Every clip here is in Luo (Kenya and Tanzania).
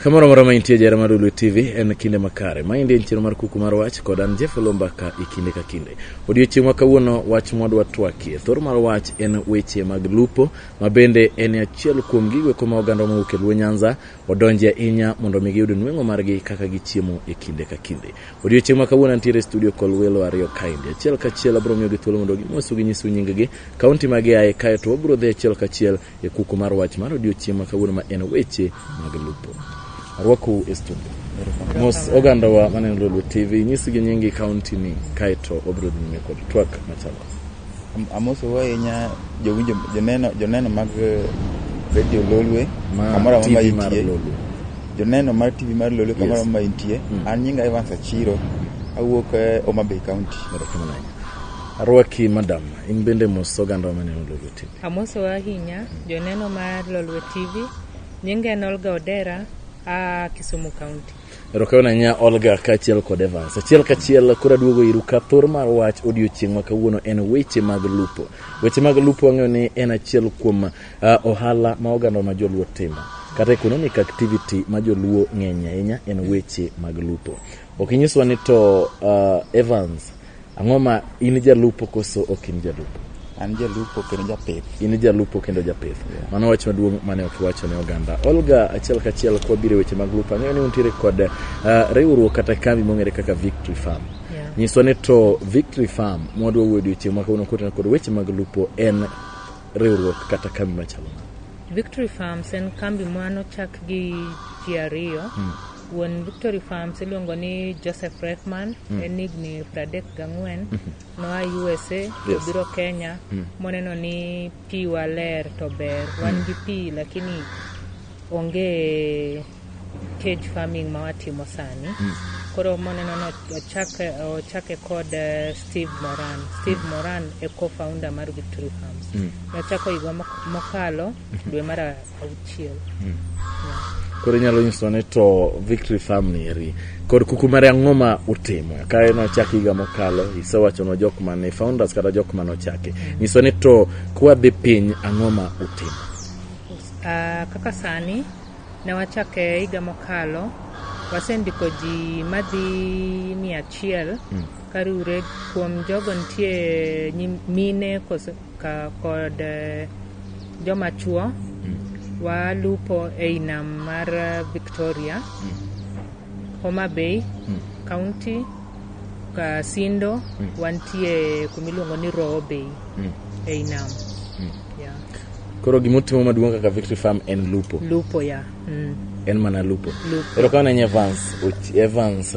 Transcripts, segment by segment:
Kamoro amora ma intie jahera mar Lolwe TV en kinde makare. Maendi en chenro mar kuku mar wach kod an Jeff Oloo ka e kinde ka kinde. Odiochieng' ma kawuono wach mwadwa twakie. Thor mar wach en weche mag lupo ma bende en achiel kuom gigo eko ma oganda mowuok e Luo Nyanza odonje ahinya mondo mi giyud nweng'o margi kaka gichiemo e kinde ka kinde. Odiochieng' ma kawuono antiere e studio kod welo ariyo kaendi. Achiel kachiel abiro miyogi thuolo mondo gimosu ginyisu nying-gi, kaunti ma giaye kaeto wabiro dhi achiel kachiel e kuku mar wach mar odiochieng' ma kawuono ma en weche mag lupo. Arwakou e studio. Mos ogandawa maneno Lolwe TV, nyisgi nyingi kaunti ni kaeto wabiro dhi nyime kod twak machalo. Amosou ahinya jowinjo joneno joneno mag radio Lolwe Ma kamoro amora ma TV mar intie. Lolwe. Joneno mar TV mar Lolwe kamoro Yes. amora ma intie. An nyinga Evans Achiro awuok Homa Bay County. Erokamano ahinya. Arwaki madam, in bende mos ogandawa maneno Lolwe TV. Amosou ahinya joneno mar Lolwe TV. Nyinga en Olga Odera, aa Kisumu County. Erokamano ahinya Olga kaachiel kod Evans. Achiel kachiel koro aduogo iru ka thor mar wach odiochieng' ma kawuono en weche mag lupo. Weche mag lupo wang'eyo ni en achiel kuom ohala ma oganda ma joluo timo. Kata economic activity ma joluo ng'eny ahinya en weche mag lupo. Ok inyiswa ni to Evans, ang'o ma in jalupo koso ok in jalupo? An jalupo kendo japith. In jalupo kendo japith. Mano wach maduong' mane ok iwacho ne oganda. Olga, achiel kachiel kwabiro e weche mag lupo, ang'eyo ni untiere kod riwruok kata kambi mong'ere kaka Victory Farm. Nyiswa ni to Victory Farm mwadwa wuoyo odiochieng' ma kawuono kotenore kod weche mag lupo en riwruok kata kambi machalo nade? Victory Farms en kambi manochak gi ji ariyo. Wuon Victory Farms iluongo ni Joseph Rehman, en higni 34, noa USA obiro Kenya moneno ni pi wa ler to ber. Wan gi pi lakini onge cage farming ma watimo sani. Koro moneno ni ochake kod Steve Moran. Steve Moran e co-founder mar Victory Farms. Nochako higa mokalo dwe mar 6. Koro inyalo nyiso ni to Victory Farm ni eri kod kuku mare ang'o ma utimo? Ka nochak higa mokalo, isewachonwa jok mane founders kata jok mane ochake. Nyiso ni to kwadhi piny ang'o ma utimo? Kaka sani ne wachake higa mokalo, wasendiko ji madhi 100 kariwre kuom jogo nitie mine kod joma chuo. Walupo ei nam mar Victoria, Homa Bay County, Sindo, wantie kumiluongo ni Roho Bay ei nam. Koro gimutimo maduong' kaka Victory Farm en lupo. Lupo ya. En mana lupo. Lupo. Erokamano ahinya Evans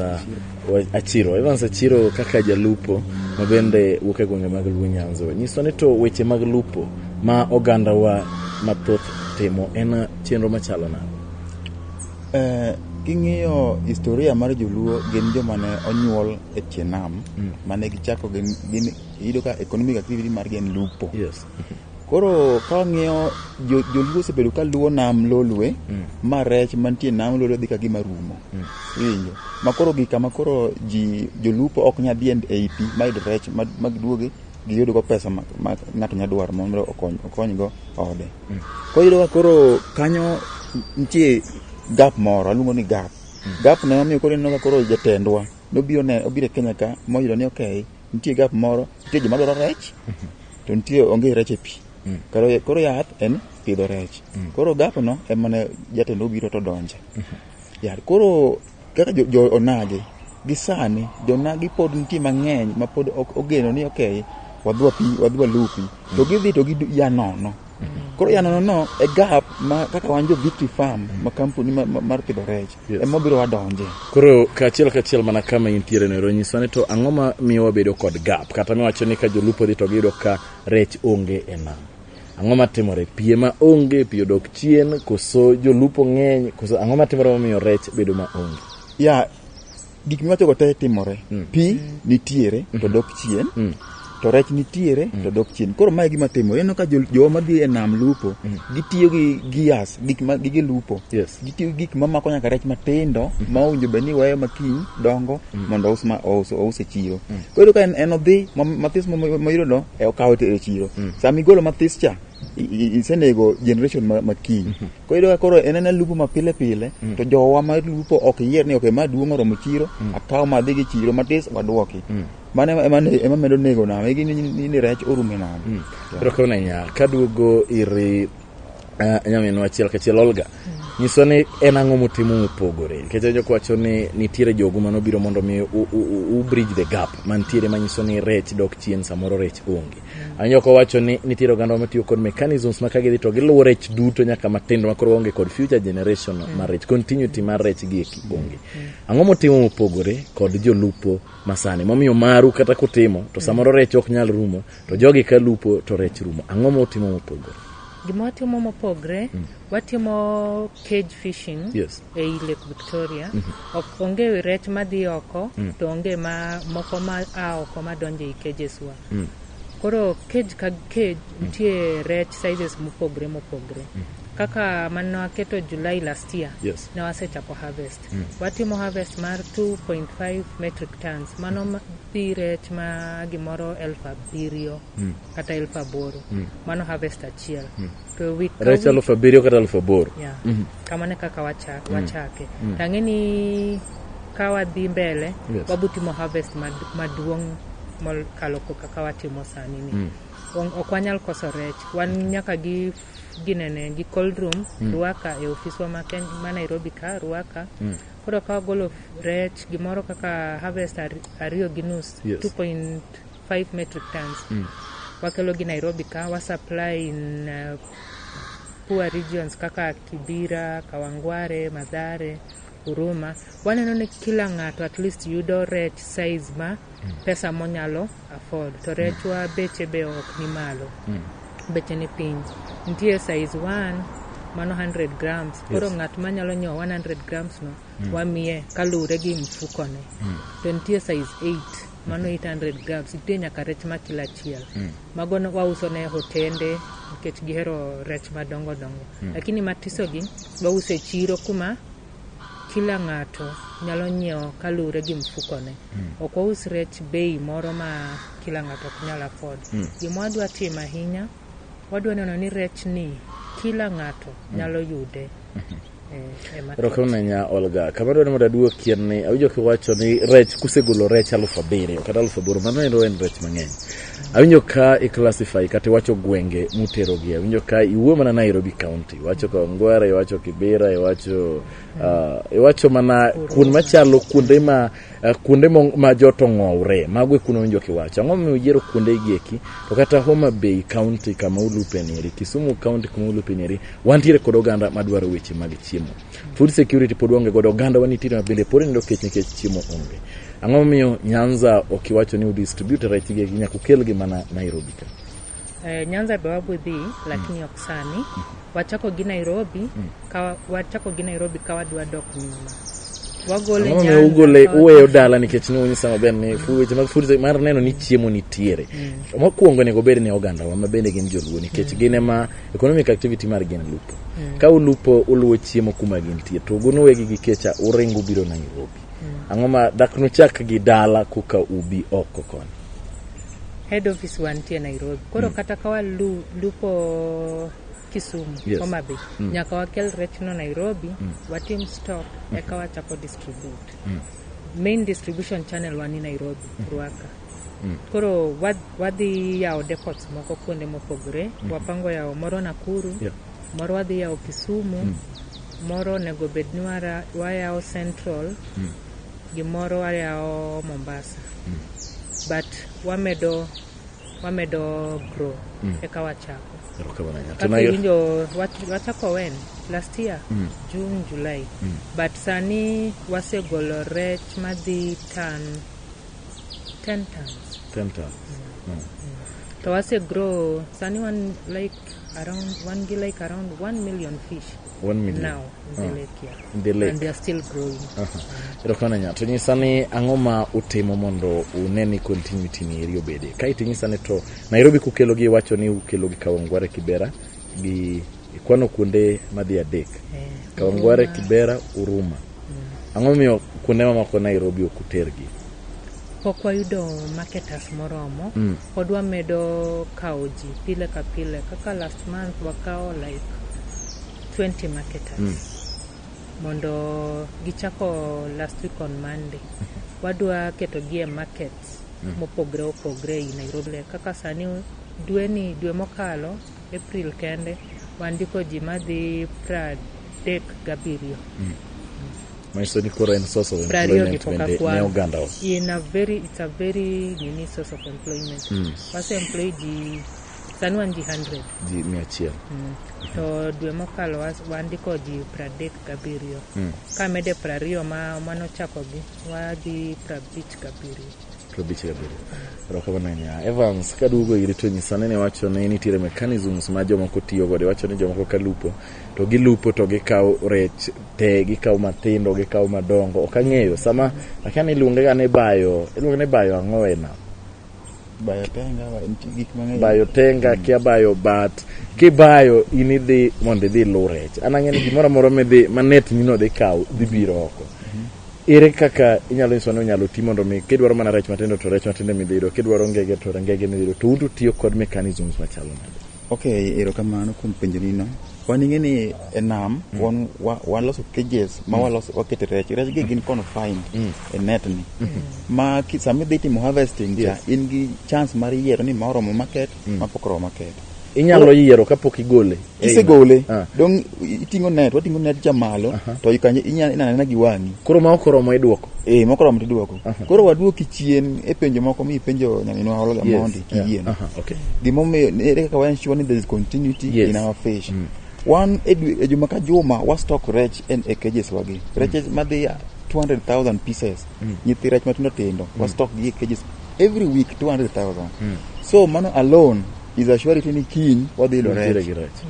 Achiro. Evans Achiro kaka jalupo ma bende wuok e gwenge mag Luo Nyanza. Nyiswa ni to weche mag lupo ma ogandawa mathoth timo en chenro machalo nade? King'iyo historia mar joluo gin joma ne onyuol e tie nam mane gichako gin iyudo ka economic activity margi en lupo. Koro ka wang'iyo joluo osebedo ka luwo nam Lolwe ma rech mantie nam Lolwe dhi ka gima rumo. Iwinjo? Ma koro gik kama koro ji jolupo ok nyal dhi ei pi ma yud rech ma giduogi giyud go pesa ma ng'ato nyalo dwaro mondo okonygo ode. Koro iyudo ka koro kanyo nitie gap moro, aluongo ni gap. Gap no emomiyo koro ineno ka koro jatendwa nobiro obiro e Kenya ka moyudo ni okay, nitie gap moro, nitie joma dwaro rech to nitie onge rech e pi. Koro yath en pidho rech. Koro gap no ema ne jatendwa obiro to donje. Koro kaka jo onagi gi sani jonagi pod nitie mang'eny ma pod ok ogeno ni okay, wadhi walupi. To gidhi to ya nono. Koro ya nono no e gap ma kaka wan jo Victory Farm ma kampuni mar pidho rech ema obiro wadonje. Koro kachiel kachiel mana kama intiere no ero nyiswa ni to ang'o ma miyo wabedo kod gap kata miwacho ni ka jolupo dhi to giyudo ka rech onge e nam. Ang'o matimore? Pi ema onge, pi odok chien, koso jolupo ng'eny, koso ang'o matimore momiyo rech bedo ma onge? Ya, gik miwachogo te timore. Pi nitiere to dok chien. To rech nitiere to dok chien. Koro mae gima timore. Ineno ka jowa madhi e nam lupo, gitiyo gi gears, gik ma gige lupo. Gitiyo gi gik mamako nyaka rech matindo ma owinjo bed ni weyo ma kiny dongo mondo ous ma ous e chiro. Koro iyudo ka en odhi mathis moyudo no, okawo otere e chiro. Sama igolo mathis cha, Isenego generation ma kiny. Koro iyudo ka koro en ena lupo ma pile pile, to jowa ma lupo ok yier ni ok ma duong' oromo chiro, akaw ma adhi gi chiro matis waduoki. Mano ema medo nego nam. Igi ni rech orumo e nam. Erokamano ahinya. Kaduogo ir nyaminwa achiel kachiel Olga, nyiswa ni en ang'o mutimo mopogore, nikech jok wacho ni nitiere jogo manobiro mondo mi u bridge the gap mantiere manyiso ni rech dok chien, samoro rech onge. Anyo wacho ni nitiere oganda matiyo kod mechanisms ma kagidhi to giluwo rech duto nyaka matindo ma koro waonge kod future generation mar rech, continuity mar rech gi eki onge. Ang'o mutimo mopogore kod jolupo masani momiyo maru kata kutimo to samoro rech ok nyal rumo, to jogi ka lupo to rech rumo? Ang'o mutimo mopogore? Gima watimo mopogre, watimo cage fishing ei Lake Victoria. Ok onge rech madhi oko, to onge ma moko ma a oko madonjo ei cages wa. Koro cage ka cage nitie rech sizes mopogre mopogre. Kaka mane waketo July last year, ne wasechako harvest. Watimo harvest mar 2.5 metric tons. Mano dhi rech ma gimoro 7,000 kata 8,000. Mano harvest achiel. To week ka rech week, 7,000 kata 8,000. Yeah. Kamano e kaka wachake. To ang'e ni ka wadhi mbele, wabotimo harvest maduong' mokalo kaka watimo sani ni. Ok wanyal koso rech. Wan nyaka gi ginene gi cold room Ruaka e ofiswa ma Nairobi ka Ruaka. Koro ka wagolo rech gimoro kaka harvest 2.5, 2.5 metric tons, wakelo gi Nairobi ka, wa supply in poor regions kaka Kibera, Kawangware, Mathare, Huruma. Waneno ni kila ng'ato at least yudo rech size ma pesa monyalo afford. To rechwa beche be ok ni malo. Beche ni piny. Nitie size 1 mano 100 grams. Koro ng'at manyalo nyiewo 100 grams no, wamiye kaluwore gi mfukone. To nitie size 8 mano 800 grams. Nitie nyaka rech ma kilo achiel. Mago wauso ne hotende nikech gihero rech madongo dongo. Lakini matiso gi wauso e chiro kuma kila ng'ato nyalo nyiewo kaluwore gi mfukone. Ok waus rech bei moro ma kila ng'ato ok nyal afford. Gima wadwa timo ahinya, wadwa neno ni rech ni kila ng'ato nyalo yude e market. Erokamano ahinya Olga. Kama adwaro ni mondo aduokie en ni awinjo kiwacho ni rech kusegolo rech 7,000 kata 8,000, mano endo en rech mang'eny. Awinjo ka i classify kata iwacho gwenge muterogie. Awinjo ka iwuoyo mana Nairobi County, iwacho Kawangware, iwacho Kibera, iwacho mana kuonde machalo kuonde ma joto ong'owre. Mago e kuonde mawinjo kiwacho. Ang'o momiyo uyiero kuonde gi eki? To kata Homa Bay County kama ulupe nieri, Kisumu County kuma ulupe nieri, wantiere kod oganda madwaro weche mag chiemo. Food security pod waonge godo, oganda wanitiere ma bende pod nindo kech nikech chiemo onge. Ang'o momiyo Nyanza ok iwacho ni udistribute rech gi nyaka ukelgi mana Nairobi ka? Nyanza be wabodhi, lakini ok sani. Wachako gi Nairobi, ka wachako gi Nairobi ka wadwa dok nyuma. Wagole Ang'o momiyo Nyanza ugole uweyo dala nikech ne unyisa maber ni weche mag food mar neno ni chiemo nitiere. Mokwongo onego bed ni oganda wa ma bende gin joluo nikech gin ema economic activity mar gin lupo. Ka ulupo uluwo chiemo kuma gintie to unuwegi gi kecha uringo ubiro Nairobi. Ang'o ma dak nuchak gi dala koka ubi oko koni? Head office wantie Nairobi. Koro kata ka walupo Kisumu, Homa Bay, nyaka wakel rech no Nairobi, watim stock, eka wachako distribute. Main distribution channel wan ni Nairobi, Ruaka. Koro wadhi yawo depots moko kuonde mopogore. Wapango yawo moro Nakuru, moro wadhi yawo Kisumu, moro onego bed ni wayawo Central, gi moro wayawo Mombasa. But wamedo grow eka wachako. Erokamano ahinya. To Kaka iwinjo wachako when? Last year, June, July. But sani wasegolo rech madhi tan 10 tons. 10 tons. To wase grow sani wan like around wan gi like around 1 million fish 1 million. now in the lake, yeah. In the lake. And they are still growing. Erokamano ahinya. To nyisa ni ang'o ma utimo mondo une ni continuity ni eri obede. Kae to inyisa ni to Nairobi kukelo gi iwacho ni ukelo gi Kawangware, Kibera gi ikwano kuonde madhi adek. Kawangware, Kibera, Huruma. Ang'o momiyo kuonde mamoko Nairobi ok utergi? Pok wayudo marketers moromo. Pod wamedo kawo ji pile ka pile. Kaka last month wakawo like 20 marketers. Mondo gichako last week on Monday. Wadwa ketogi e markets mopogre opogre ei Nairobi. Kaka sani dweni dwe mokalo April kende wandiko ji madhi 37. Manyiso ni koro en source of 20 gi employment pok bende ne akwano. oganda wa. In a very, it's a very nini source of employment. Wase employ ji sani wan ji 100. Ji 100. To dwe mokalo wandiko ji 37. Kamede 20 ma manochakogi wadhi 57. 57. Erokamano ahinya. Evans, kaduogo iri to nyisa nene wacho ni nitiere mechanisms ma jomoko tiyo godo. Iwacho ni jomoko ka lupo to gilupo to gikawo rech te, gikawo matindo, gikawo madongo. Ok ang'eyo sama akia ni iluonge ga ni bayo, iluonge ni bayo ang'o e nam? Bayo tenga, nitie gik mang'eny. Bayo tenga, kia bayo bat. Kibayo in idhi mondo idhi ilu rech. An ang'e ni gimoro amora midhi ma net ni no dhi kawo dhi biro oko. Ere kaka inyalo nyiso ni onyalo ti mondo mi kidwaro mana rech matindo to rech matindo midhi yudo, kidwaro ngege to ngege midhi yudo, to un to utiyo kod mechanisms machalo nade? Okay, erokamano kuom penjo nino. Wan ing'e ni e nam wan waloso cages ma waloso wakete rech. Rech gi gin confined e net ni. Ma sama idhi timo harvesting cha, in gi chance mar yiero ni ma oromo market, ma pok oromo market. Inyalo yiero kapok igole. Kisegole, dong iting'o net, wating'o net cha malo, to kanyo inyalo ineno anena gi wang'i. Koro ma ok oromo iduoko. Moko oromo tiduoko. Koro waduoki chien e penjo moko mi ipenjo nyaminwa Olga Mondi kiyie. Okay. Gimomiyo ere kaka wa ensure ni there is continuity in our fish. Wan e juma ka juma wa stock rech e cages wagi. Rech madhi 200,000 pieces. Nyithi rech matindo tindo wa stock gi e cages every week 200,000. So mano alone is a surety ni kiny wadhi yudo rech.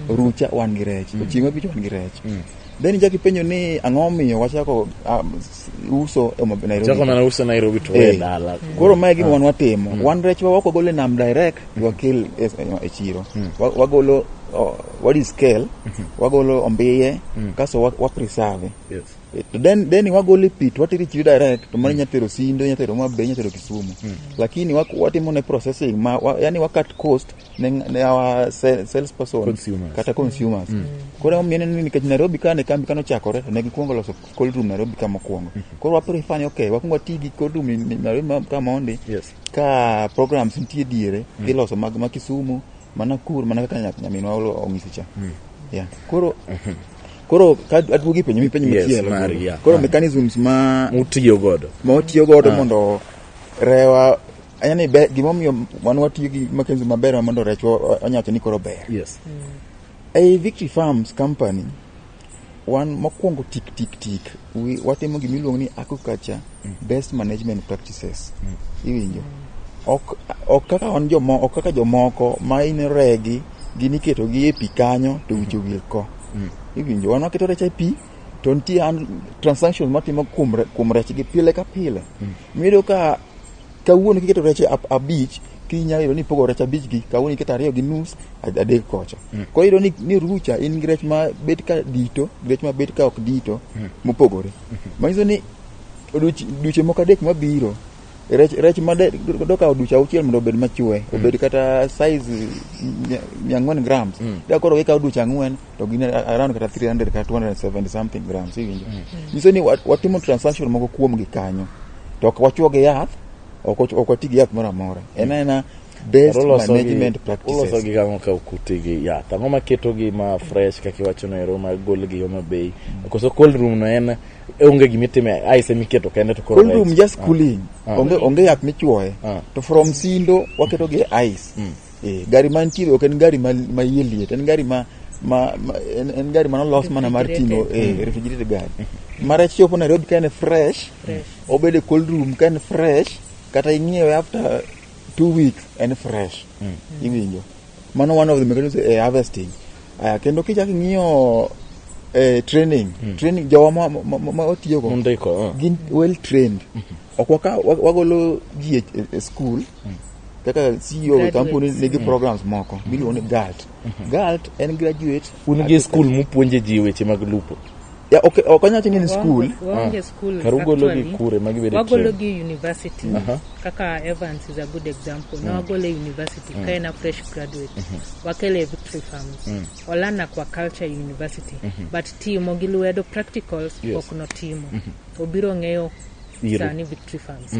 Rucha wan gi rech. Ochieng' mabich wan gi rech. Then ichako ipenjo ni ang'o momiyo wachako uso e Nairobi. Chako mana uso Nairobi to we dala. Koro mae gima wan watimo. Wan rech wa ok wagolo e nam direct wakel e chiro. Wagolo what is scale, wagolo ombiye, kasto wa preserve. Yes. To then wagolo e pi to watero e chiro direct to mano inya tero Sindo, inya tero Homa Bay, inya tero Kisumu. Lakini watimo ne processing ma yani wa cut cost ne our salesperson consumers. Kata consumers. Koro emomiyo ineno ni nikech Nairobi ka ne kambi kane ochakore to ne gikuongo loso cold room Nairobi ka mokwongo. Koro wa prefer ni okay, wakuongo wati gi cold room ni Nairobi ka mondi. Ka programs nitie diere, giloso mag ma Kisumu, ma Nakuru, mana kaka nyaminwa ong'iso cha. Yeah. Koro ka aduogi penjo mipenjo machielo. Koro mechanisms ma mutiyo godo. Ma watiyo godo mondo rewa yani gimomiyo wan watiyo gi mechanism maber mondo rech wanyawacho ni koro ber. Yes. Ei Victory Farms company wan mokwongo tik tik tik watimo gima iluongo ni aquaculture best management practices. Iwinjo. Ok kaka wan jomo, ok kaka jomoko ma ineno regi gin iketo gi e pi kanyo to wich owil ko. Iwinjo. Wan waketo rech e pi to nitie transactions matimo kuom rech gi pile ka pile. Miyudo ka kawuono kiketo rech abich kinyalo yudo ni ipogo rech abich gi kawuono iketo 2.5 3 kocha. Koro iyudo ni rucha in gi rech ma bet ka dito, rech ma bet ka ok dito mopogore. Manyiso ni dweche moko 3 mabiro rech ma dokawo dweche 6 mondo obed machwe, obed kata size 400 grams. Da koro ikawo dweche 4 to gin around kata 300 kata 270 something grams iwinjo. Nyiso ni watimo transaction moko kuom gi kanyo. To ok wachuo gi yath, ok wati gi yath moro amora. En aena best management practices. Uloso gi kang'o ka ok uti gi yath? Ang'o maketo gi ma fresh kaka iwacho no ero ma gol gi Homa Bay? Koso cold room no en onge gimitime ice emiketo kende to koro Cold room just cooling. Onge yath michuoye. To from Sindo waketo gi ice. Gari mantie ok en gari ma yie liet, en gari ma en gari manolos mana mar ting'o refrigerated gari. Ma rech chopo Nairobi ka en fresh, obedo e cold room ka en fresh, kata ing'iewe after 2 weeks en fresh. Iwinjo. Mano one of the mechanisms e harvesting. Aya kendo kichak ing'iyo training, training jowa ma watiyogo gin well trained. Ok wagolo ji e school kaka CEO e company nigi programs moko miluongo ni GALT. GALT en graduate. Un gi school mupuonje ji weche mag lupo? Ya, ok ok anyal wacho ni en school. Waonge school. Kar ugolo gi Actually. kure ma gibedo Wagolo trained? gi university. Kaka Evans is a good example. Ne wagole university ka en a fresh graduate. Wakele e Victory Farms. Olearn aquaculture university. But timo gi lwedo, practicals, pok notimo. Obiro ng'eyo Ire. sani Victory Farms.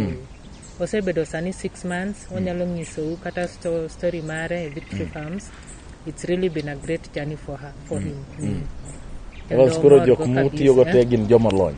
Osebedo sani 6 months. Onyalo nyisou kata story mare e Victory Farms. It's really been a great journey for her, for him. Kendo Evans, koro omor jok go mutiyogo kabisa. te gin jomolony?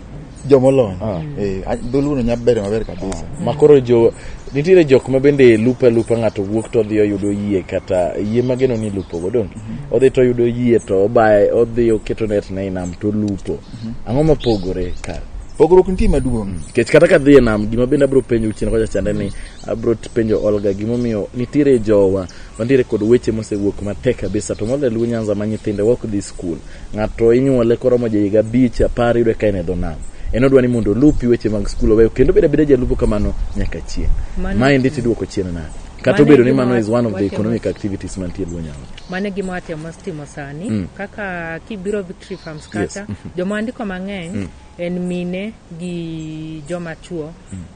Jomolony. Eh, dholuo no nyalo bedo maber kabisa. Ma koro jo nitiere jok ma bende lupo alupa, ng'ato wuok to odhi oyudo yie, kata yie mageno ni lupo go donge, odhi to oyudo yie to obaye, odhi oketo net ne e nam to olupo. Ang'o mopogore kar? Pogruok nitie maduong'. Nikech kata kadhi e nam, gima bende abiro penjo chien kocha chande ni abiro penjo Olga gimomiyo nitiere jowa mantiere kod weche mosewuok matek kabisa, to moloyo Luo Nyanza ma nyithinde ok dhi skul. Ng'ato inyuole koromo ja higa 5, 10, iyudo ka en e dho nam, en odwa ni mondo olupi, weche mag skul oweyo, kendo bedo abeda jalupo kamano nyaka chieng'. Maendi tiduoko chien nade, kata Mano obedo ni gima mano is one of the watemo. economic activities mantie Luo Nyanza? Mano e gima watemo timo sani. Kaka kibiro Victory Farms, kata joma wandiko mang'eny en mine gi joma chuo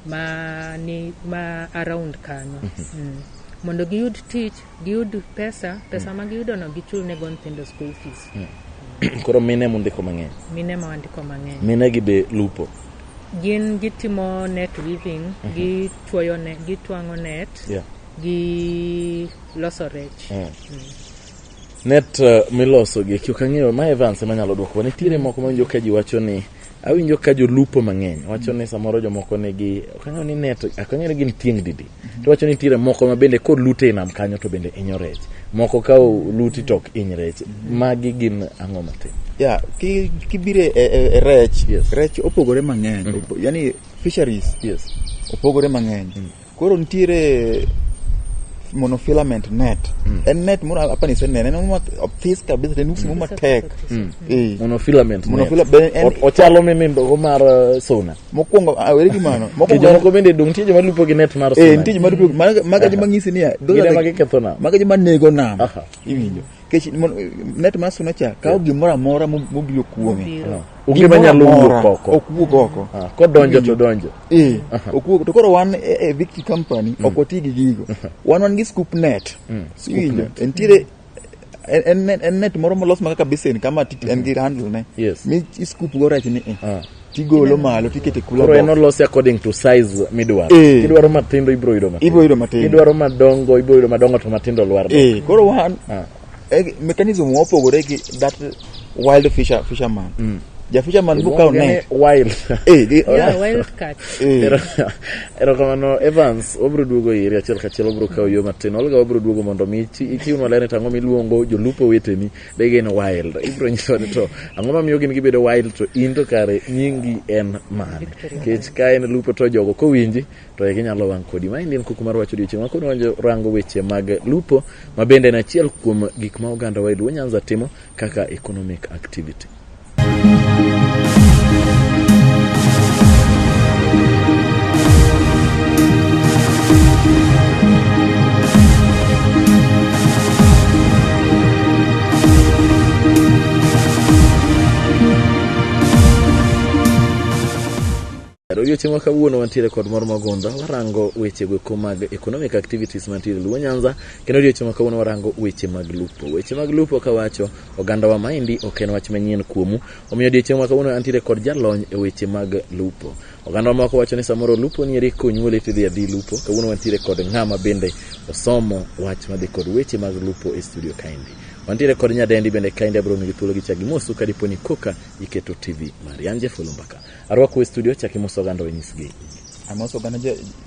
ma ni ma around kanyo, mondo giyud tich, giyud pesa. Pesa ma giyudo no gichul nego nyithindo school fees. Koro mine mundiko mang'eny? Mine ma wandiko mang'eny. Mine gi be lupo? Gin gitimo net weaving, gitwoyo ne, gitwang'o net, gi loso rech. Net miloso gi ok ang'eyo ma Evans ema nyalo duoko. Nitiere moko mawinjo ka ji wacho ni, awinjo ka jolupo mang'eny wacho ni samoro jomoko nigi, ok ang'eyo ni net, ok ang'eyo ni gin tieng' didi, to wacho ni nitiere moko ma bende kolute e nam kanyo to bende hinyo rech, moko ka oluti to ok hiny rech. Magi gin ang'o matin? Ya, kibire e rech, rech opogore mang'eny. Yani fisheries opogore mang'eny. Koro nitiere monofilament net. En net moro apani isenene, en moro this kabisa, en usi moro matek. Eh. Monofilament net. Monofila- Ochalo minindogo mar sona. Mokwongo, awere gi mano. Ke Mokwongo jomoko bende dong nitie joma lupo gi net mar sona. Nitie joma lupo, maga joma ng'isi niya, those Gin are ema giketho nam. Maga joma nego nam. Iwinjo. Kech net mar suna cha kawo gimoro amora mobiro kuome. Mobiro. Onge Gimoro manyalo amora, wuok oko. Ok wuok oko. Ah, kodonjo to donjo. Eh, ok wuok. To koro wan e Victory Company ok wati gi gigo. Wan gi scoop net. Iwinjo? Nitiere en net moro molos ma kaka basin kama en gi handle ne. Mi iscoop go rech ni e. Tigolo malo tikete cooler Koro en box. olosi according to size midwaro. Kidwaro matindo ibiro yudo matindo. Ibiro yudo matindo. Kidwaro madongo ibiro yudo madongo, to matindo lwar. Eh, koro wan mechanism wa opogore gi that wild fisherman. Ja fisherman bukawo Iluonge ni net. wild. Yeah, wild catch. Erokamano Evans, wabiro duogo iri achiel kachiel, wabiro kawo yo matin. Olga, wabiro duogo mondo mi ichiwnwa ler ni to ang'o miluongo jolupo weteni de gin wild. Ibiro nyisowa ni to ang'o mamiyo gin gibedo wild, to in to kare nyingi en mane? Nikech ka en lupo to jogo kowinji to ginyalo wang' kodi. Maendi en kuku mar wach odiochieng' ma koro wanjo rango weche mag lupo ma bende en achiel kuom gik ma oganda wa e Luo Nyanza timo kaka economic activity. Odiochieng' ma kawuono wantiere kod mor mogundho, warango weche goeko mag economic activities mantiere Luo Nyanza, kendo odiochieng' ma kawuono warango weche mag lupo. Weche mag lupo kawacho oganda wa, maendi ok en wach manyien kuomu, omiyo odiochieng' ma kawuono antiere kod jalony e weche mag lupo. Oganda wa moko wacho ni samoro lupo nieri konyuoli tidhi adhi lupo. Kawuono wantiere kod ng'ama bende osomo wach madhi kod weche mag lupo e studio kaendi. Wantiere kod nyadendi bende kaendi, abiro miyi thuolo gi chak gimosu kadipo ni koka iketo TV mari. An Jeff Olumbaka. Arwako e studio, chak imoso oganda, wenyisgi. Amoso oganda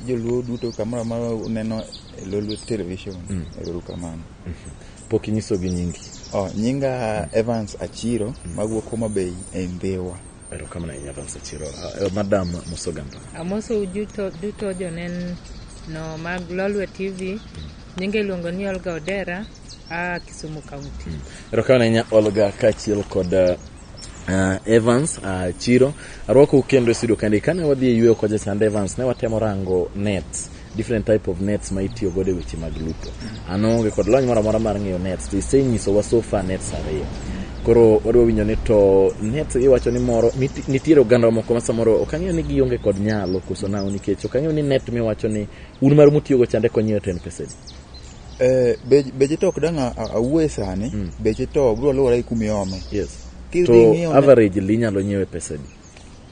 joluo duto kamoro amora uneno e Lolwe Television. Erokamano. Pok inyisogi nyingi. Oh, nyinga Evans Achiro, mawuok Homa Bay e Ndhiwa. Erokamano ahinya, Evans Achiro. Madam, mos oganda. Amosou duto jonen no mag Lolwe TV. Nyinga iluongo ni Olga Odera, a Kisumu County. Erokamano ahinya Olga kaachiel kod Evans Chiro. Arwakou kendo e studio kaendi. Kane wadhi e yweyo kocha chande Evans, ne watemo rango nets, different type of nets ma itiyo godo e weche mag lupo. An onge kod lony moro amora mar ng'eyo nets, to isenyisowa so far nets ariyo. Koro wadwa winjo ni to net iwacho ni moro nitiere oganda moko ma samoro ok ang'eyo ni gionge kod nyalo koso nang'o, nikech ok ang'eyo ni net miwacho ni un mar mutiyogo chande konyiewe to en pesa adi? Beche to ok dang' awuoye sani. Beche to biro luwore gi kuma iome. To average li inyalo nyiewe pesa adi?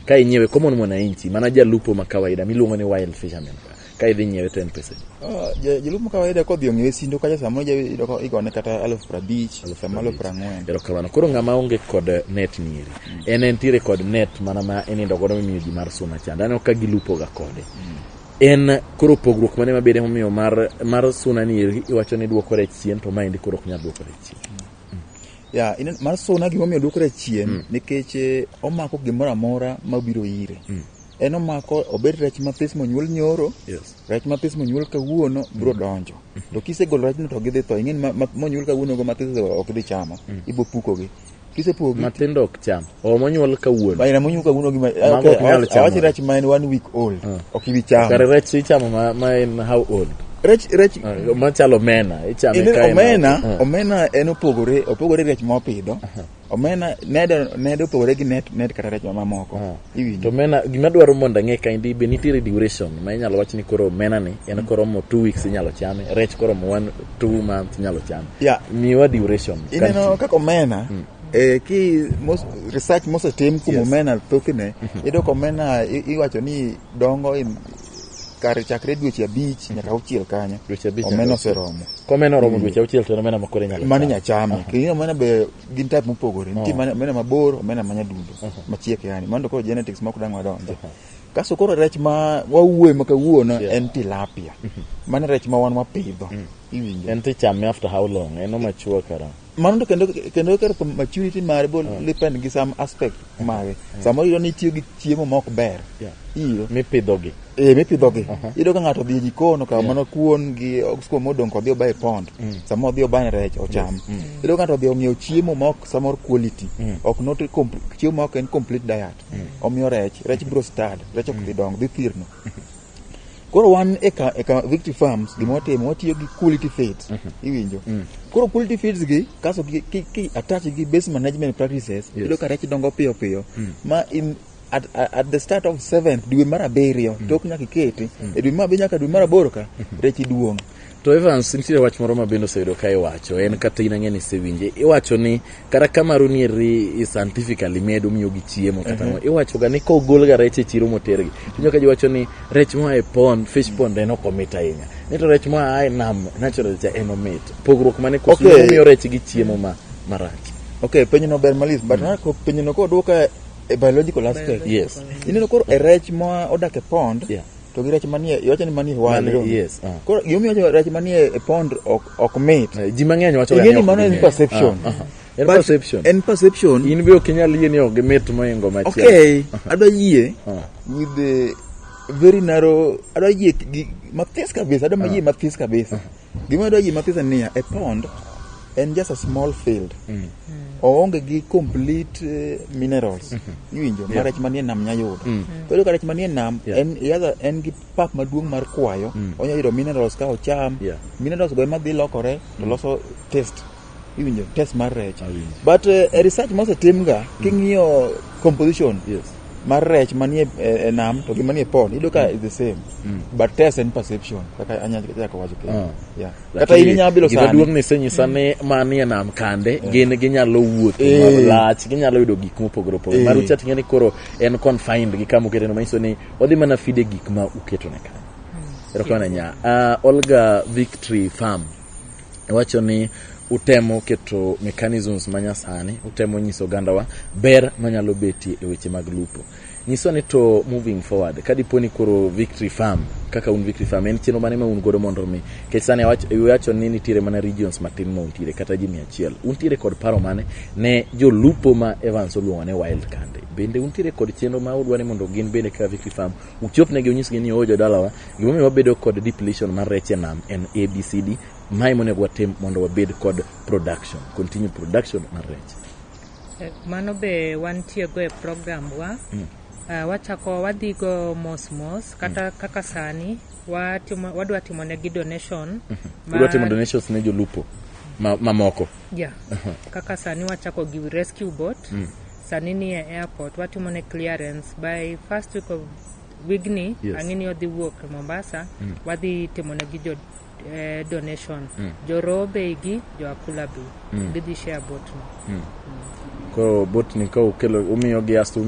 Ka inyiewe common mwananchi, mana jalupo ma kawaida miluongo ni wild fisherman, ka idhi nyiewe to en pesa adi? Jalupo ma kawaida kodhi ong'iewe Sindo kacha, samoro iyudo ka igone kata 50,000, samoro 40,000. Erokamano. Koro ng'ama onge kod net nieri, en entiere kod net mana ma inindo godo mimiyo ji mar suna chande. Aneno ka gilupo ga kode. En koro pogruok mane mabede momiyo mar suna nieri iwacho ni duoko rech chien, to maendi koro ok nyal duoko rech chien? Ya, mar suna gimomiyo duoko rech chien, nikech omako gimoro amora mabiro ire. En omako obed rech mathis monyuol nyoro, rech mathis monyuol kawuono biro donjo. To kisegolo rechno to gidhi tho. Ing'eni monyuol kawuono go mathis ok dhi chamo. Ibo pukogi. Kisepukogi, Matindo ok cham. O monyuol kawuono. Ba monyuol kawuono gi Mago ok nyal chamo. Awacho rech ma en 1 week old. Ok ibi chamo. Kare rech ichamo ma en how old? Rech Machalo omena, ichame ka en omena, omena en opogore rech ma opidho. Omena nede opogore gi net kata rech mamoko. Iwinjo? To omena, gima dwaro mondo ang'e kaendi, be nitiere duration ma inyalo wach ni koro omena ni en koromo 2 weeks inyalo chame, rech koromo 1-2 months inyalo chame. Miwa duration. Ineno kaka omena, ki research mosetim kuom omena thothne, iyudo ka omena iwacho ni dongo in kar chakre dweche 5 nyaka 6 kanyo. Dweche 5 Omena nyaka auchiel. oseromo. Komena oromo dweche 6 to en omena ma koro inyalo Mano chamo. inyalo chame. Kendo omena be gin type mopogore. Nitie omena mabor, omena ma nyadundo, machiek yani. Mano to koro genetics ma ok dang' wadonje. Kasto koro rech ma wawuoye ma kawuono en tilapia. Mano rech ma wan wapidho. Iwinjo? En tichame after how long? En omature kara? Mano to kendo kar maturity mare bo depend gi some aspect mage. Samoro iyudo ni itiyo gi chiemo ma ok ber. Iyudo? Mipidhogi. Mipidhogi. Iyudo ka ng'ato odhi e jikon okawo mana kuon gi oskuma modong' to odhi obayo e pond. Samoro odhi obayo rech ocham. Iyudo ka ng'ato odhi ong'iewo chiemo ma ok samoro quality. Ok not chiemo ma ok en complete diet. Omiyo rech biro start, rech ok dhi dongo, dhi thirno. Koro wan e ka Victory Farms gima watimo, watiyo gi quality feeds. Iwinjo? Koro quality feeds gi kaso ki attach gi best management practices, iyudo ka rech dongo piyo piyo. Ma in at the start of 7th dwe mar 7, tok nyaka iketi, e dwe mar 7 nyaka dwe mar 8 ka, rech duong'. To Evans, nitiere wach moro ma bende oseyudo ka iwacho, en kata in ang'e ni isewinje. Iwacho ni kata ka maru nieri scientifically medo miyo gi chiemo kata ang'o, iwacho ga ni kogol ga rech e chiro motergi, to ka ji wacho ni rech moa e pond, fish pond en ok omit ahinya. Ni to rech moa e nam natural cha en omit. Pogruok mane koso miyo rech gi chiemo ma marach? Okay, penjo no ber malis, but penjo no koduoka e biological aspect. Ineno koro e rech ma odak e pond, to gi rech manie, iwacho ni manie wild, Yes. Koro gimomiyo iwacho rech manie e pond ok mit. Ji mang'eny wacho ga Ing'e ni ni ok mano en gimit. perception. En But perception. En perception. In be ok inyal yie ni ok gimit mohingo machielo. Okay, adwa yie with the very narrow, adwa yie gi mathis kabisa, adwa yie mathis kabisa. Gima adwa yie mathis en niya, e pond en just a small field. Oonge gi complete minerals. Iwinjo, ma rech manie nam nya yudo. Koro ka rech manie nam, en gi pap maduong' mar kwayo, onya yudo minerals ka ocham. Minerals go ema dhi lokore to loso taste. Iwinjo, taste mar rech. But e research mosetim ga, king'iyo composition mar rech manie e nam to gi manie pond, iyudo ka is the same. But taste en perception, kaka anyalo chako wacho kendo. Kata in inyalo bilo Gima sani. duong' ni isenyisa ni manie nam kande, gin ginyalo wuotho malach, ginyalo yudo gik mopogore opogore. Maru cha ting'e ni koro en confined gi kama oketeno, manyiso ni odhi mana feed e gik ma uketone kanyo. Erokamano ahinya. Olga, Victory Farm iwacho ni utemo keto mechanisms manyasani, utemo nyiso ogandawa ber manyalo betie e weche mag lupo. Nyiso ni to moving forward, ka dipo ni koro Victory Farm, kaka un Victory Farm, en chenro mane ma un godo mondo mi, nikech sani iwacho ni nitiere mana regions matin ma untiere, kata ji 100. Untiere kod paro mane ne jolupo ma Evans oluongo ni wild kande? Bende untiere kod chenro ma udwa ni mondo gin bende kaka Victory Farm uchopnegi unyisgi ni o jodalawa, gimomiyo wabedo kod depletion mar rech e nam en ABCD, mae monego watim mondo wabed kod production, continue production mar rech. Mano be wantie go e program wa. Wachako wadhigo mos mos, kata kaka sani wadwa timo negi donation. Udwa timo donations ne jolupo? Mamoko. Yeah. Kaka sani wachako gi rescue boat. Sani ni e airport watimo ne clearance by first week of wigni. Ang'e ni odhi wuok Mombasa. Wadhi timo ne gi jo donation. Jo Robe gi jo Akula Bay. Gidhi share boat no. Koro boat ni ka ukelo umiyogi asto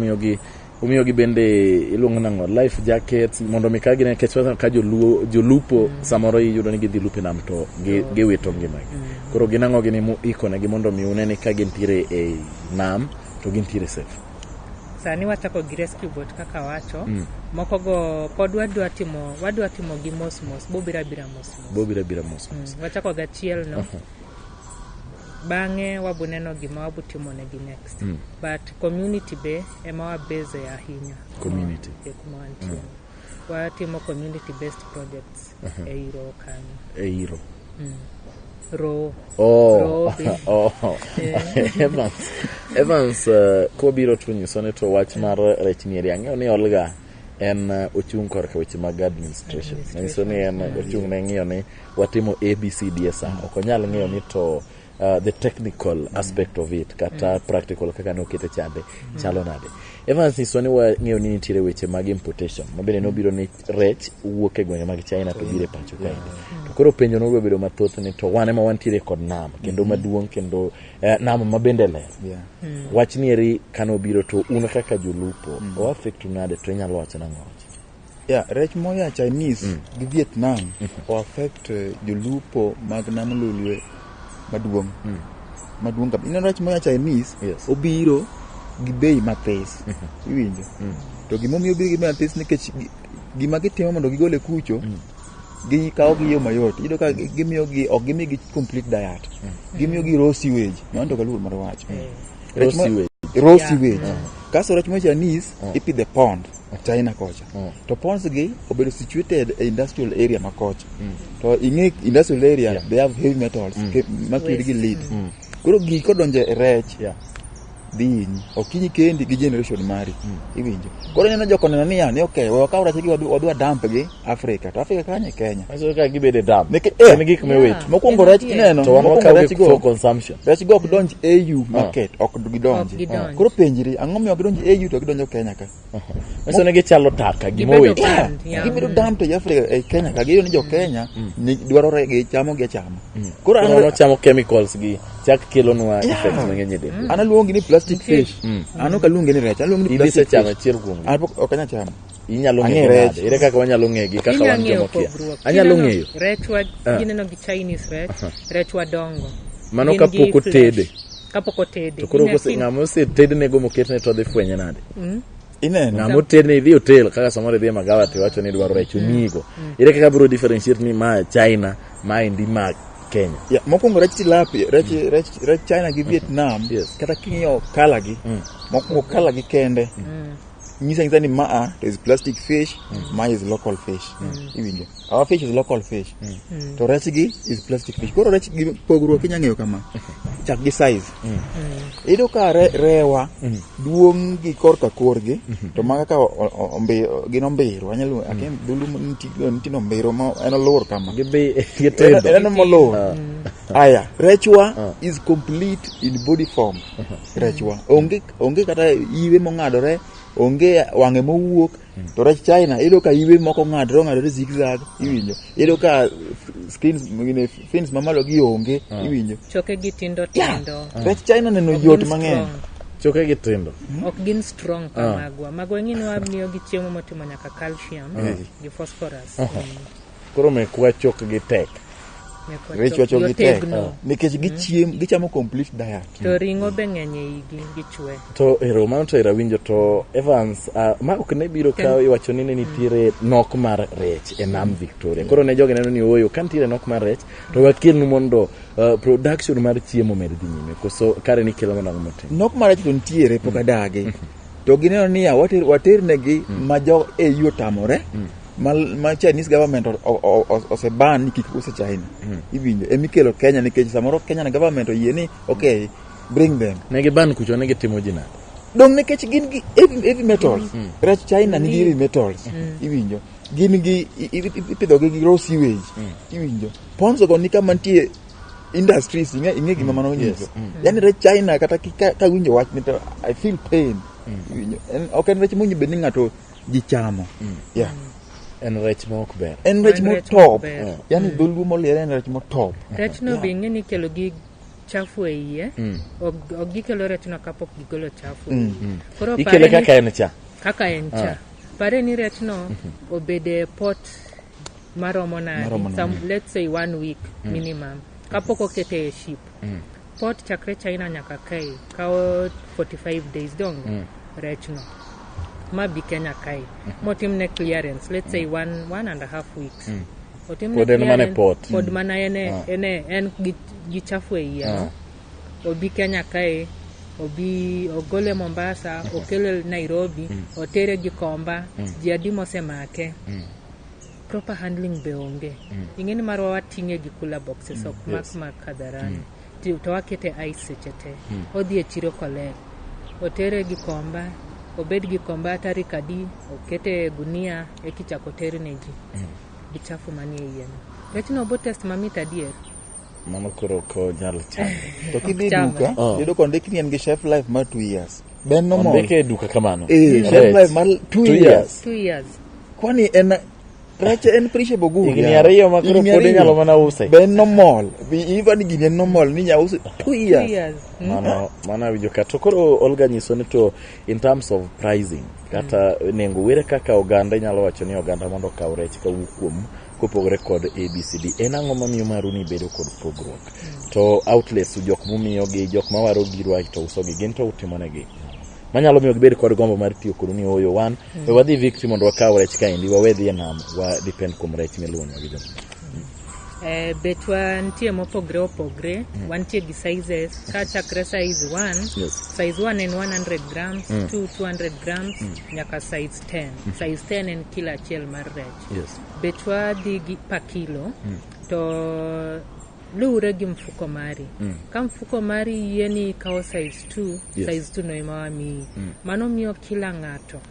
umiyogi bende iluongo nang'o, life jackets, mondo mi ka gine, nikech ka joluo jolupo samoro iyudo ni gidhi lupo e nam to giwito ngimagi. Koro gin ang'o gini mu ikonegi mondo mi une ni ka gintiere e nam to gintiere safe? Sani wachako gi rescue boat kaka wacho. Moko go pod wadwa timo gi mos mos. Bobiro abira mos mos. Bobiro abira mos mos. Wachako gi achiel no. Bang'e waboneno gima wabotimo negi next. But community be ema wabase ahinya. Community. E kuma wantie. Watimo community based projects e iro kanyo. E iro. Ro. Oh, Robe. oh. Evans, kobiro to nyiso ni to wach mar rech ni eri ang'eyo ni Olga en ochung' korka weche mag administration. Manyiso ni en ochung' ne ng'iyo ni watimo ABCD e sa. Ok onyal ng'iyo ni to the technical aspect of it kata practical kaka ne okete chande chalo nade. Evans, nyiso ni wang'eyo ni nitiere weche mag importation mabende nobiro ni rech wuok e gwenge mag China to biro e pacho kaendi. To koro penjo nobiro bedo mathoth ni to wan ema wantiere kod nam kendo maduong' kendo nam mabende ler. Wach ni eri kanobiro to un kaka jolupo o affect nade, to inyalo wacho nang'o? Yeah, rech moya Chinese gi Vietnam o affect jolupo mag nam Lolwe maduong'. Maduong' kabisa. Ineno rech moya Chinese obiro gi bei mathis. Iwinjo? To gimomiyo obiro gi bei mathis nikech gima gitimo mondo gigole kucho, gikawo gi yo mayot. Iyudo ka gimiyo gi, ok gimigi complete diet. Gimiyo gi raw sewage. Mano to ok aluor mar wacho. Raw Rech sewage. Raw sewage. Kasto rech moya Chinese ipidho e pond China kocha. To ponds gi obedo situated e industrial area ma kocha. To ing'e industrial area they have heavy metals maked gi lead. Koro gigi kodonjo e rech dhi hinyi. Ok hinyi kendi, gi generation mari. Iwinjo? Koro ineno joko neno niya ni okay, we wakaw rech gi wadhi wadump gi Africa. To Africa kanye? Kenya. Manyiso ka gibedo e dam. Nikech En gik miwito. Mokwongo rech ineno, To wan mokwongo wakawo rech gi go for consumption. Rech go ok donj AU market, ok gidonji. Ok gidonj. Koro penjri, ang'o miyo ok gidonj AU to gidonjo Kenya ka? Manyiso ni gichalo taka gima Gibedo owito. banned, yeah. Gibedo dumped e Africa, e Kenya ka. Giyudo ni jo Kenya ni dwaro gi chamo gi achama. Koro Koro wachamo chemicals gi chak kelonwa effects mang'eny e del. An aluongi ni plastic fish. An ok aluongi ni rech, aluongi ni In plastic isechamo fish. achiel kuomgi. An pok ok anyal chamo. Inyalo Ang'e ng'eyo rech. nade? Ere kaka wanyalo ng'egi kaka Inya wan ng'eyo joma kia? pogruok. Anyalo Kineno ng'eyo. Rechwa gineno gi Chinese rech, rechwa dongo. Mano Gin gi kapok flesh. otede. Kapok otede. To koro Inya kose ng'ama osetednego moketne to dhi fwenye nade? Ineno? Ng'ama otedne idhi hotel kaka samoro idhi e magawa to iwacho ni idwaro rech omiyigo. Ere kaka biro differentiate ni ma China, ma endi ma Kenya? Yeah, mokwongo rech tilapia, rech China gi Vietnam, kata king'iyo colour gi, mokwongo colour gi kende nyisa nyisa ni maa to is plastic fish, ma is local fish. Iwinjo? Our fish is local fish. To rech gi is plastic fish. Koro rech gi pogruok inya ng'eyo kama. Chak gi size. Iyudo ka rewa duong' gi korka korgi, to maga ka gin ombiro, anyalo akia dholuo nitie ombiro ma en olur kama. Gibi gitindo. En molur. Aya, rechwa is complete in body form. Rechwa onge kata iwe mong'adore, onge wang'e mowuok. To rech China iyudo ka iwe moko ng'adore ong'adore zigzag, iwinjo. Iyudo ka skins gine fins mamalo gi onge, iwinjo. Choke gi tindo tindo. Rech China neno Ok yot gin mang'eny. strong. Choke gi tindo. Ok gin strong ka magwa. Magwa ing'e ni wamiyo gi chiemo motimo nyaka calcium gi phosphorus. Koro mekwa chok gi tek. Mekwa Rechwa chok chok gi tek otegno. nikech gichiem gichamo complete diet. To ring'o be ng'eny e igi gichwe. To ero mano to ero awinjo to Evans, ma ok ne biro ka iwacho ni ne nitiere nok mar rech e nam Victoria. Koro ne jogi neno ni ooyo ka nitiere nok mar rech to wakelnu mondo production mar chiemo med dhi nyime. Koso kare ni kelo mondo ang'o motim? Nok mar rech to nitiere pok adagi. To gineno niya water negi ma jo AU otamore ma Chinese government oseban ni kik use China. Iwinjo? Emikelo Kenya nikech samoro Kenya na government oyie ni okay, bring them. Ne giban kucho ne gitimo ji nade? Dong nikech gin gi heavy metals. Rech China nigi heavy metals. Iwinjo? Gin gi ipidho gi raw sewage. Iwinjo? Ponds go ni kama nitie Industries ing'e gima mano nyiso. Yani rech China kata kawinjo wach ni to I feel pain. Iwinjo? Ok en rech mowinjo bed ni ng'ato ji chamo. Yeah. En rech ma ok ber. En rech motop. Yani dholuo moliere en rech motop. Rechno be ing'e ni ikelo gi chafu e iye. Ok gikelo rechno kapok gigolo chafu. Koro Ikele kaka en cha. Kaka en cha. Pare ni rechno obede e pot maromo nade. Let's say 1 week minimum. Kapok okete e ship. Port chakre China nyaka kae kawo 45 days dong rechno. Ma bi Kenya kae. Motimne clearance, let's say 1.5 weeks. Otimne Pod en mana e port. Pod mana en gi chafu e iye. Obi Kenya kae, obi ogole Mombasa, okele Nairobi, otere Gikomba, ji adi mosemake. Proper handling be onge. Ing'e ni marwa wating'e gi cooler boxes, ok mak hadharani. To wakete ice seche te. Odhi e chiro koler. Otere Gikomba, obed Gikomba tarik adi, okete e gunia, ekichako ter ne ji. Gi chafu manie iye no. Rechno obo test mamit adier. Mano koro ok onyal chamo. To kidhi duka, iyudo kondik ni en gi shelf life mar 2 years. Ben normal. Ondike e duka kamano. Shelf life mar 2 years. 2 years. Kwani en rech en perishable good. Higni ariyo ma koro pod inyalo mana use. Ben normal. Even gini en normal ni inyalo use 2 years. 2 years. Mano awinjo ka. To koro Olga nyiso ni to in terms of pricing, kata nengo were kaka oganda inyalo wacho ni oganda mondo okaw rech kawuok kuom kopogore kod ABCD. En ang'o mamiyo maru ni bedo kod pogruok? To outlets jok mumiyogi, jok mawaro girwa to usogi, gin to utimonegi. Manyalo miyo gibed kod gombo mar tiyo kodu ni oyo wan, we wadhi Victory mondo wakaw rech kaendi, wawe dhi e nam, wa depend kuom rech miluongo gi jomoko. Bechwa nitie mopogre opogre, wantie gi sizes, ka chakre size 1, size 1 en 100 grams, 2 200 grams, nyaka size 10. Size 10 en kilo achiel mar rech. Bechwa dhi gi per kilo, to luwre gi mfuko mari. Ka mfuko mari yie ni ikawo size 2, size 2 no ema wamiyi. Mano miyo kila ng'ato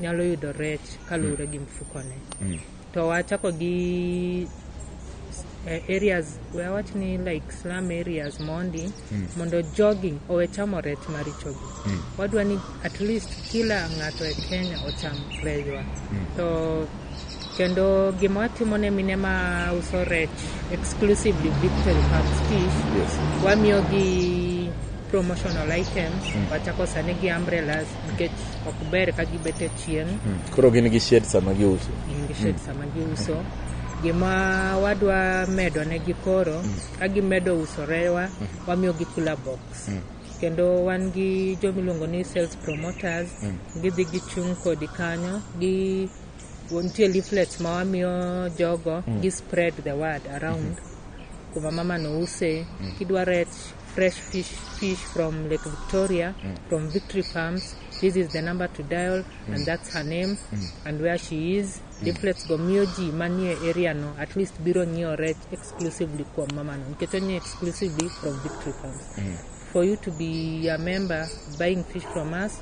nyalo yudo rech kaluwre gi mfukone. To wachako gi areas, we awach ni like slum areas mondi, mondo jogi owe chamo rech marichogi. Wadwa ni at least kila ng'ato e Kenya ocham rechwa. To kendo gima watimo ne mine ma uso rech exclusively Victory Farms fish, wamiyo gi promotional items, wachako sani gi umbrellas nikech ok ber ka gibet e chieng'. Koro gin gi shade sama giuso. Gin gi shade sama giuso. Gima wadwa medo negi koro, ka gimedo uso rewa, wamiyo gi cooler box. Kendo wan gi jomiluongo ni sales promoters, gidhi gichung' kodi kanyo, gi nitie leaflets ma wamiyo jogo, gi spread the word around kuma mama no use. Kidwa rech fresh fish from Lake Victoria, from Victory Farms, this is the number to dial, and that's her name, and where she is. Leaflets go miyo ji manie area no at least biro nyiewo rech exclusively kuom mama no, nikech onyiewo exclusively from Victory Farms. For you to be a member buying fish from us,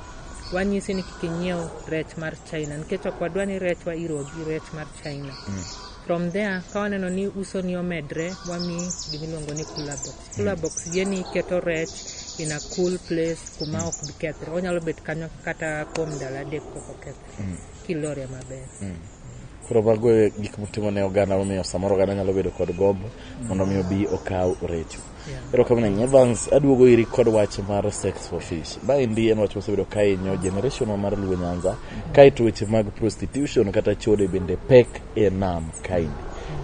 wanyisi ni kik inyiew rech mar China, nikech ok wadwa ni rechwa iruwo gi rech mar China. From there, ka waneno ni uso ni omedre, wamiyi gimiluongo ni cooler box. Cooler box yie ni iketo rech in a cool place kuma ok bi kethre. Onyalo bet kanyo kata kuom ndalo 3 pok okethre, kilore maber. Koro mago e gik mutimo ne oganda momiyo samoro oganda nyalo bedo kod gombo mondo mi obi okaw recho. Erokamano Evans, aduogo iri kod wach mar sex for fish. Maendi en wach mosebedo ka hinyo generation mar Luo Nyanza, kaeto weche mag prostitution kata chode bende pek e nam kaendi.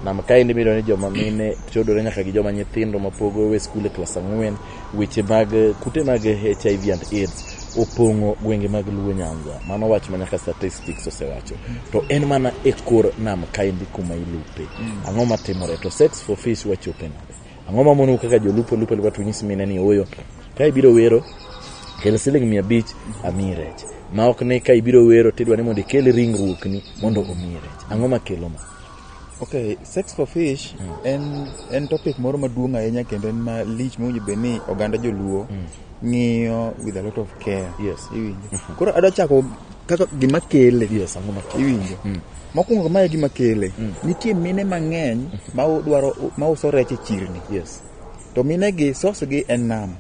Nam kaendi miyudo ni joma mine chodore nyaka gi joma nyithindo mapok owe skul e klas 4, weche mag kute mag HIV and AIDS opong'o gwenge mag Luo Nyanza. Mano wach ma nyaka statistics osewacho. To en mana e kor nam kaendi kuma ilupe. Ang'o matimore? To sex for fish wachope nade? Ang'o mamonou kaka jolupo lupo lupo to nyis mine ni oyo ka ibiro wero kel siling 500 amiyi rech. Ma ok ni ka ibiro wero tidwa ni mondo ikel ringruokni mondo omiyi rech. Ang'o makelo ma? Okay, sex for fish en topic moro maduong' ahinya kendo en malich mowinjo bed ni oganda joluo ng'iyo with a lot of care. Iwinjo. Koro adwa chako kaka gima kele. Yes, ang'o makele? Iwinjo. Mokwongo mae gima kele. Nitie mine mang'eny ma uso rech e chirni. To mine gi source gi en nam.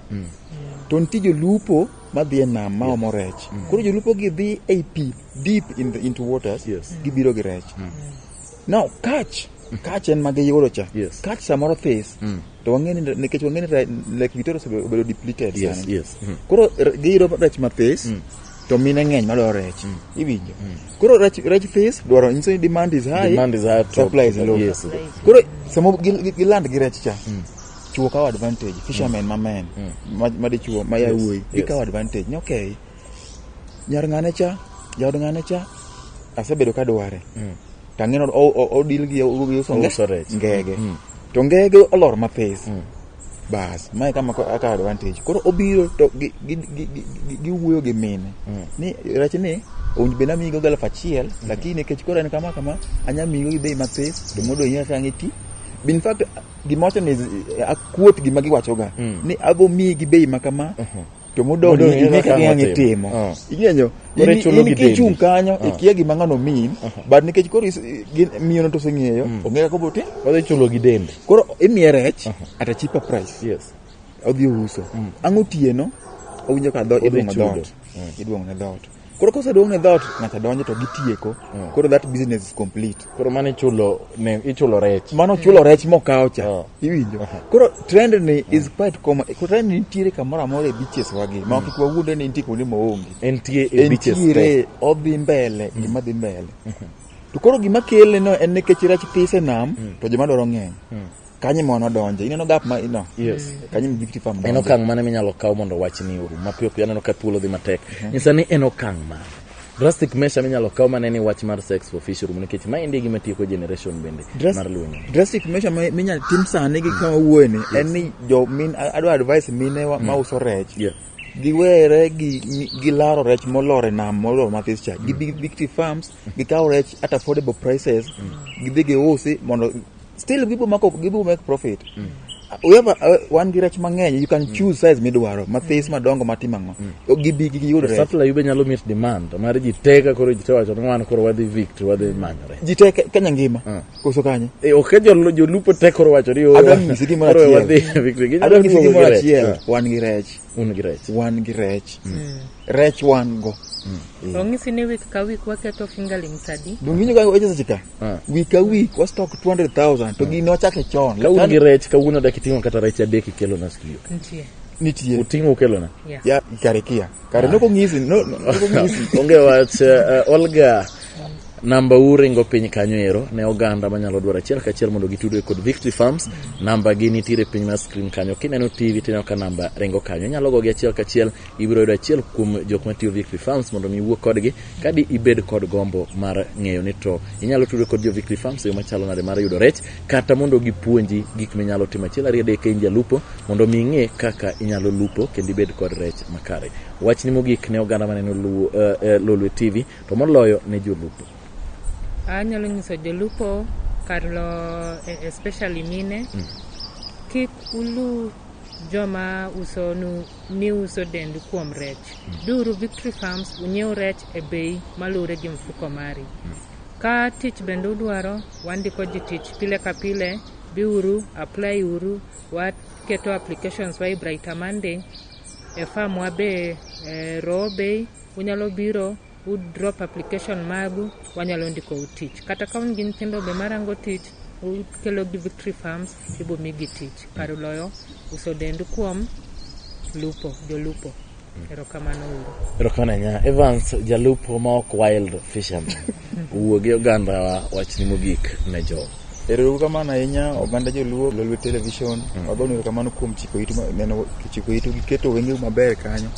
To nitie jolupo madhi e nam ma omo rech. Koro jolupo gi dhi ei pi deep into waters gibiro gi rech. Now catch catch en ma giyudo cha. Catch samoro this. To wang'e ni nikech wang'e ni Lake Victoria osebedo depleted sani. Koro giyudo rech mathis to mine ng'eny madwaro rech. Iwinjo. Koro rech this dwaro nyiso ni demand is high, Demand is high, supply is low. Koro samo giland gi rech cha. Chuo kawo advantage, fishermen ma men, ma dichuo, ma yawuoyi, gikawo advantage. Ni okay, nyar ng'ane cha, jaod ng'ane cha, asebedo ka dware. To ang'e ni odil gi uso Ouso rech. ngege. To ngege olor mathis. Bas, mae kama akawo advantage. Koro obiro to giwuoyo gi mine. Ni rech ni owinjo bed ni amiyigo gi 1000, lakini nikech koro en kama kama, anya miyigo gi bei mathis, to mondo ing'e kaka ang' iti. In fact, gima wacho ni akuot gima giwachoga. Ni abo miyi gi bei ma kama, to modong' Modong' ing'e ing'e kaka kaka ang' otimo. itimo. Ing'eyo, Koro ichulo in gi kichung' dendi. kanyo, ikia gima ng'ano mean, but nikech koro miyono to oseng'eyo, ong'e kaka obiro timo. Odhi chulo gi dendi. Koro imiye rech at a cheaper price. Odhi uso. Ang' otieno, owinjo ka Odhi iduong'o chudo. dhoot. Iduong'o ne dhoot. Koro koseduong' ne dhoot, ng'ato donjo to gitieko. Koro that business is complete. Koro mano ichulo rech. Mano chulo rech mokawo cha. Iwinjo. Koro trend ni is quite common. Koro trend ni nitiere kamoro amora e beaches wagi. Ma kik wawuondre ni nitie kuonde maonge. Entie e beaches te. Entiere, odhi mbele, gima dhi mbele. To koro gima kele no en nikech rech this e nam, to joma dwaro ng'eny. Kanyo ema wadonje. Ineno gap ma ino? Kanyo ema Victory Farm En donje. okang' mane minyalo kaw mondo wachni orum? Mapiyo piyo aneno ka thuolo dhi matek. Nyisa ni en okang' mane? Drastic measure minyalo kaw mane ni wach mar sex for fish orum nikech ma endi e gima tieko generation bende mar luonyo. Drastic measure minyalo tim sani gi kama wuoye ni en ni jo min, adwa advice mine ma uso rech. Giwere gi laro rech molor e nam molor mathis cha. Gi Victory Farms gikaw rech at affordable prices. Gidhi giusi mondo still gibo mako, gibo make profit. We have wan gi rech mang'eny, you can choose size midwaro, mathis, madongo, matimo ang'o. Gibi giyud rech. Supply be nyalo meet demand mar ji te ka koro ji te wacho ni wan koro wadhi Victory, wadhi manyo rech. Ji te Kenya ngima. Koso kanye? Ok jolupo te koro wacho ni Adwa nyisi gimoro koro achiel. wadhi Victory. Ginyalo Adwa nyisi duogo gimoro gi rech. achiel. Wan gi rech. Un gi rech. Wan gi rech. Rech wan go. Ong'isi ni week ka week waketo fingerlings adi? Dong winjo ka weche seche ka? Week ka week wa stock 200,000 to gini wachake chon. Ka un gi rech kawuono dak iting'o kata rech adek ikelona studio. Nitie. Nitie. Uting'o ukelona? Yeah. Ya, kare kia. Kare noko ng'isi, no, noko ng'isi. Onge wach, Olga, namba u ringo piny kanyo ero ne oganda manyalo dwaro achiel kachiel mondo gitudre kod Victory Farms. Namba gi nitiere piny mar screen kanyo. Kineno TV tineno ka namba ringo kanyo. Inyalo gogi achiel kachiel, ibiro yudo achiel kuom jok matiyo Victory Farms mondo mi iwuo kodgi kadi ibed kod gombo mar ng'eyo ni to inyalo tudre kod jo Victory Farms e yo machalo nade mar yudo rech, kata mondo gipuonji gik minyalo timo achiel ariyo adek ka in jalupo mondo mi ing'e kaka inyalo lupo kendo ibed kod rech makare. Wachni mogik ne oganda maneno Lolwe TV, to moloyo ne jolupo. Anyalo nyiso jolupo kar lo, especially mine, kik ulu joma uso nu, ni uso dendu kuom rech. Biuru Victory Farms unyiew rech e bei maluwore gi mfuko mari. Ka tich bende udwaro, wandiko ji tich pile ka pile, biuru, apply uru, waketo applications wa e Brighter Monday, e farm wa be, Roho Bay, unyalo biro, u drop application magu, wanyalo ndiko u tich. Kata ka un gi nyithindo be marango tich, ukelo gi Victory Farms, ibo migi tich. Kar loyo uso dendu kuom lupo, jolupo. Erokamano uru. Erokamano ahinya. Evans, jalupo ma ok wild fisherman. Wuo gi oganda wa wachni mogik ne jo. Erokamano ahinya oganda joluo Lolwe Television. Wagonu erokamano kuom chiko itu neno chiko itu gi keto wengeu maber kanyo.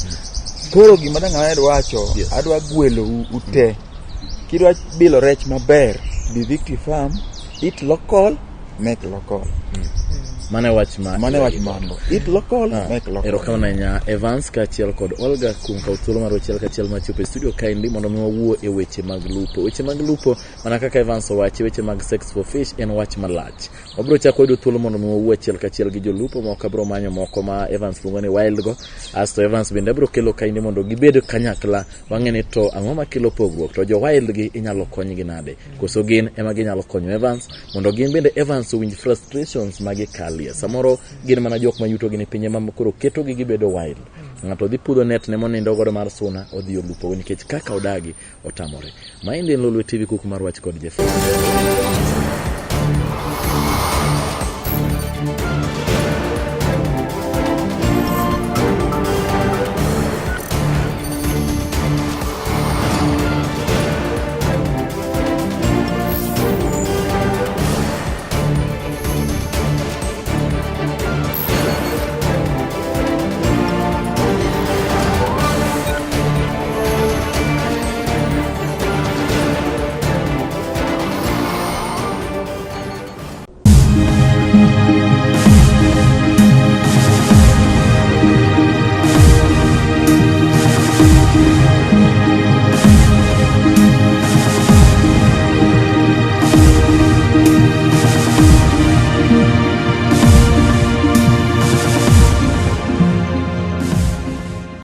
Koro gima dang' aher wacho, adwa gwelo u ute. Kidwa bilo rech maber, bi Victory Farm, eat local, make local. Mano e wach ma Mano e wach mano. Eat local, make local. Erokamano ahinya Evans kaachiel kod Olga kuom kawo thuolo mar achiel kachiel mar chopo e studio kaendi mondo mi wawuo e weche mag lupo. Weche mag lupo mana kaka Evans owachi, weche mag sex for fish en wach malach. Wabiro chako yudo thuolo mondo mi wawuo achiel kachiel gi jolupo moko, abiro manyo moko ma Evans luongo ni wild go. Asto Evans bende abiro kelo kaendi mondo gibed kanyakla, wang'e ni to ang'o makelo pogruok, to jo wild gi inyalo konygi nade, koso gin ema ginyalo konyo Evans mondo gin bende Evans owinj frustrations ma gikalie. familia. Samoro gin mana jok ma yuto gi ni piny ema koro ketogi gibedo wild. Ng'ato dhi pudho net ne monindo godo mar suna odhi olupo nikech kaka odagi otamore. Maendi en Lolwe TV kuku mar wach kod Jeff.